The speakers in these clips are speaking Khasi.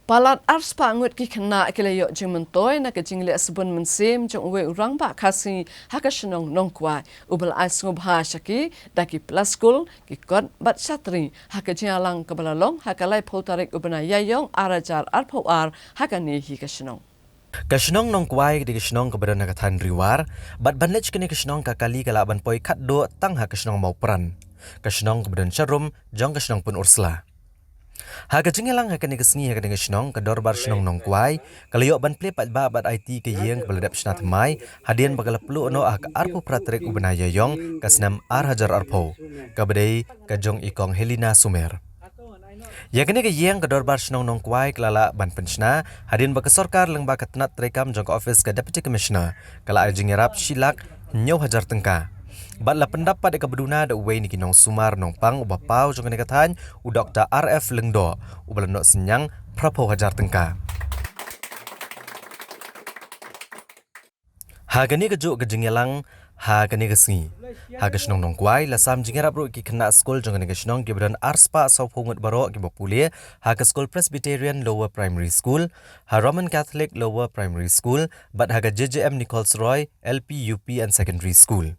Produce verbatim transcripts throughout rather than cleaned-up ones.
Palat arspah ngut ki khynnah ki la ïoh jingmyntoi na ka jingleh sbun mynsiem jong uwei u rangbah Khasi ha ka shnong Nongkwai, uba la ai sngewbha sha ki da ki pla skul, ki kot bad shatri ha ka jingïalang kaba la long ha ka laiphew tarik u bnai Ïaïong ar hajar arphew ar ha kane hi ka shnong. Ka shnong Nongkwai ka dei ka shnong kaba don ha ka thaiñ Ri War, bad ban leit sha kane ka shnong ka kali ka lah ban poi khatduh tang ha ka shnong Mawpran, ka shnong kaba don sharum jong ka shnong Pynursla. Ha ka jingïalang ha kane ka sngi ha kane ka shnong, ka Dorbar Shnong Nongkwai ka la ïoh ban plie paidbah bad aiti ka ïing kaba la dep shna thymmai hadien ba ka la pluh noh ha ka arphew phra tarik u bnai Ïaïong ka snem ar hajar arphew, kaba dei ka jong i Kong Helena Sumer. Ïa kane ka ïing ka Dorbar Shnong Nongkwai ka la lah ban pynshna hadien ba ka sorkar lyngba ka tnat treikam jong ka ophis ka Deputy Commissioner ka la ai jingïarap shi lak hynñiew hajar tyngka. Bad la pyndap pat ïa kaba duna da uwei na ki nongsumar nongpang uba paw jong kane ka thaiñ, u Doktor R F Lyngdoh, uba la noh synñiang phraphew hajar tyngka. Ha kane kajuh ka jingïalang ha kane ka sngi, ha ka shnong Nongkwai la sam jingïarap ruh ïa ki khynnah skul jong kane ka shnong kiba don arspah sawphew ngut baroh kiba pule ha ka skul Presbyterian Lower Primary School, ha Roman Catholic Lower Primary School, bad ha ka J J M Nichols Roy L P, U P and Secondary School.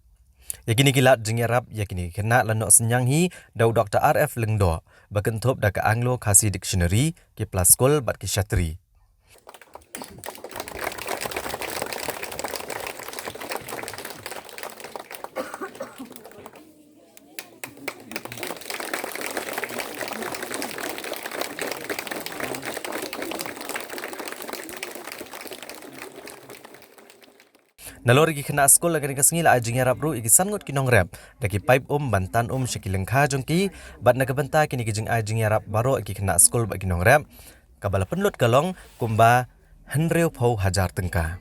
Ïa kine ki lad jingïarap ïa kine ki khynnah la noh synñiang hi da u Doktor R F Lyngdoh, ba kynthup da ka Anglo Khasi Dictionary, ki pla skul bad ki shatri. Nalor ïa ki khynnah skul ha kane ka sngi la ai jingïarap ruh ïa ki san ngut ki nongrep da ki paip um ban tan um sha ki lyngkha jong ki, bad na ka bynta kine ki jingai jingïarap baroh ïa ki khynnah skul bad ki nongrep, kaba la pynlut ka long kumba hynriewphew hajar tyngka.